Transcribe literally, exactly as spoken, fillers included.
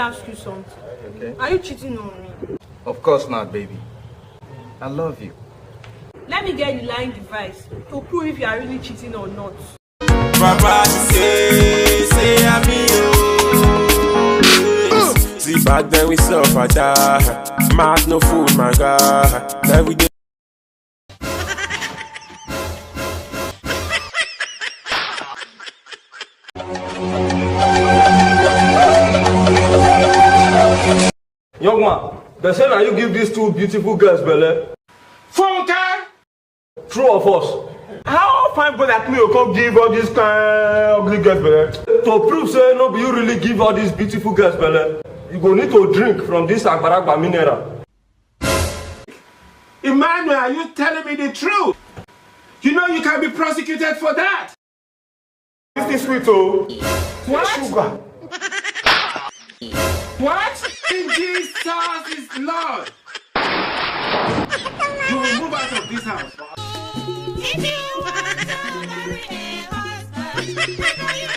Ask you something. Okay. Are you cheating on me? Of course not, baby. I love you. Let me get the lying device to prove if you are really cheating or not. Papa say, say I'm you. See back then we suffer die. Mouth no food, my God. Every day. Young man, they say now you give these two beautiful girls belle. Funke! True or false? How fine boy like me will come give all these kind ugly girls belle? To prove say no be you really give all these beautiful girls belle, you go need to drink from this agbaragba mineral. Emmanuel, are you telling me the truth? You know you can be prosecuted for that. This is sweet, oh. What? Sugar. What? In Jesus is Lord. You will move out of this house. If you want to marry a husband, I know you